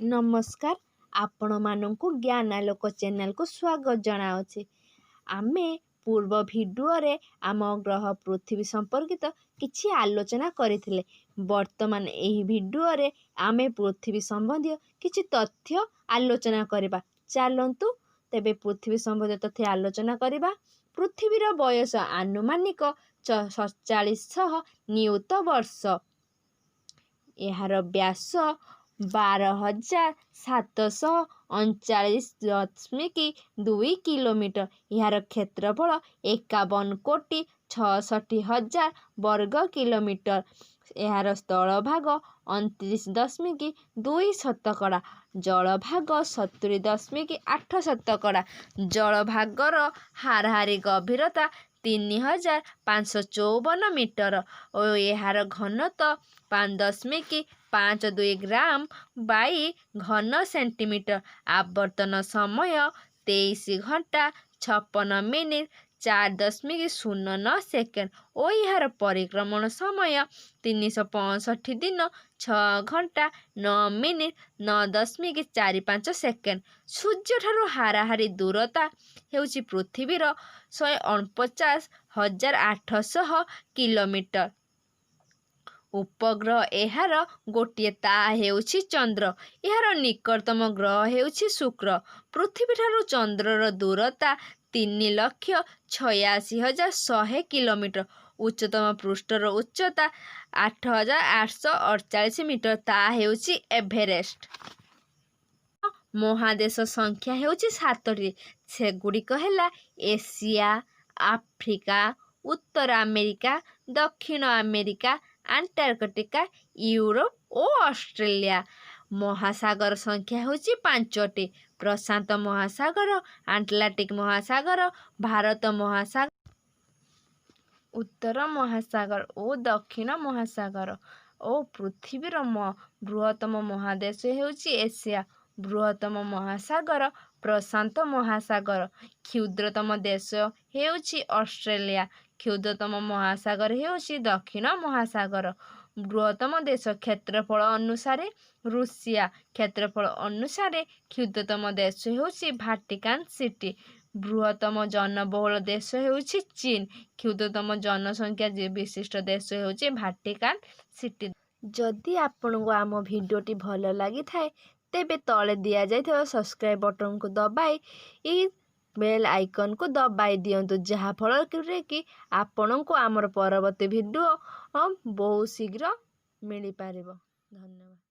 ନମସ୍କାର, ଆପଣମାନଙ୍କୁ ଜ୍ଞାନାଲୋକ ଚ୍ୟାନେଲକୁ ସ୍ୱାଗତ ଜଣାଉଛି। ଆମେ ପୂର୍ବ ଭିଡ଼ିଓରେ ଆମ ଗ୍ରହ ପୃଥିବୀ ସମ୍ପର୍କିତ କିଛି ଆଲୋଚନା କରିଥିଲେ। ବର୍ତ୍ତମାନ ଏହି ଭିଡ଼ିଓରେ ଆମେ ପୃଥିବୀ ସମ୍ବନ୍ଧୀୟ କିଛି ତଥ୍ୟ ଆଲୋଚନା କରିବା। ଚାଲନ୍ତୁ ତେବେ ପୃଥିବୀ ସମ୍ବନ୍ଧୀୟ ତଥ୍ୟ ଆଲୋଚନା କରିବା। ପୃଥିବୀର ବୟସ ଆନୁମାନିକ 4700 ନିୟୁତ ବର୍ଷ। ଏହାର ବ୍ୟାସ 12,739.2 କିଲୋମିଟର। ଏହାର କ୍ଷେତ୍ରଫଳ 51,66,000 ବର୍ଗ କିଲୋମିଟର। ଏହାର ସ୍ଥଳଭାଗ 29.2 ଶତକଡ଼ା, ଜଳଭାଗ 70.8 ଶତକଡ଼ା। ଜଳଭାଗର ହାରାହାରି ଗଭୀରତା 3554 ମିଟର ଓ ଏହାର ଘନତ୍ୱ 5.52 ଗ୍ରାମ ବାଇ ଘନ ସେଣ୍ଟିମିଟର। ଆବର୍ତ୍ତନ ସମୟ 23 ଘଣ୍ଟା 56 ମିନିଟ୍ 4.09 ସେକେଣ୍ଡ ଓ ଏହାର ପରିକ୍ରମଣ ସମୟ 365 ଦିନ 6 ଘଣ୍ଟା 9 ମିନିଟ୍ 9.45 ସେକେଣ୍ଡ। ସୂର୍ଯ୍ୟଠାରୁ ହାରାହାରି ଦୂରତା ହେଉଛି ପୃଥିବୀର 149,800 କିଲୋମିଟର। ଉପଗ୍ରହ ଏହାର ଗୋଟିଏ, ତାହା ହେଉଛି ଚନ୍ଦ୍ର। ଏହାର ନିକଟତମ ଗ୍ରହ ହେଉଛି ଶୁକ୍ର। ପୃଥିବୀଠାରୁ ଚନ୍ଦ୍ରର ଦୂରତା 3,86,100 କିଲୋମିଟର। ଉଚ୍ଚତମ ପୃଷ୍ଠର ଉଚ୍ଚତା 8848 ମିଟର, ତାହା ହେଉଛି ଏଭରେଷ୍ଟ। ମହାଦେଶ ସଂଖ୍ୟା ହେଉଛି ସାତଟି। ସେଗୁଡ଼ିକ ହେଲା ଏସିଆ, ଆଫ୍ରିକା, ଉତ୍ତର ଆମେରିକା, ଦକ୍ଷିଣ ଆମେରିକା, ଆଣ୍ଟାର୍କଟିକା, ୟୁରୋପ ଓ ଅଷ୍ଟ୍ରେଲିଆ। ମହାସାଗର ସଂଖ୍ୟା ହେଉଛି ପାଞ୍ଚଟି: ପ୍ରଶାନ୍ତ ମହାସାଗର, ଆଟଲାଣ୍ଟିକ ମହାସାଗର, ଭାରତ ମହାସାଗର, ଉତ୍ତର ମହାସାଗର ଓ ଦକ୍ଷିଣ ମହାସାଗର। ଓ ପୃଥିବୀର ବୃହତ୍ତମ ମହାଦେଶ ହେଉଛି ଏସିଆ। ବୃହତ୍ତମ ମହାସାଗର ପ୍ରଶାନ୍ତ ମହାସାଗର। କ୍ଷୁଦ୍ରତମ ଦେଶ ହେଉଛି ଅଷ୍ଟ୍ରେଲିଆ। କ୍ଷୁଦ୍ରତମ ମହାସାଗର ହେଉଛି ଦକ୍ଷିଣ ମହାସାଗର। ବୃହତ୍ତମ ଦେଶ କ୍ଷେତ୍ରଫଳ ଅନୁସାରେ ରୁଷିଆ। କ୍ଷେତ୍ରଫଳ ଅନୁସାରେ କ୍ଷୁଦ୍ରତମ ଦେଶ ହେଉଛି ଭାଟିକାନ ସିଟି। ବୃହତ୍ତମ ଜନବହୁଳ ଦେଶ ହେଉଛି ଚୀନ। କ୍ଷୁଦ୍ରତମ ଜନସଂଖ୍ୟା ବିଶିଷ୍ଟ ଦେଶ ହେଉଛି ଭାଟିକାନ ସିଟି। ଯଦି ଆପଣଙ୍କୁ ଆମ ଭିଡ଼ିଓଟି ଭଲ ଲାଗିଥାଏ, ତେବେ ତଳେ ଦିଆଯାଇଥିବା ସବସ୍କ୍ରାଇବ୍ ବଟନକୁ ଦବାଇ ବେଲ୍ ଆଇକନ୍କୁ ଦବାଇ ଦିଅନ୍ତୁ, ଯାହାଫଳରେ କି ଆପଣଙ୍କୁ ଆମର ପରବର୍ତ୍ତୀ ଭିଡ଼ିଓ ବହୁତ ଶୀଘ୍ର ମିଳିପାରିବ। ଧନ୍ୟବାଦ।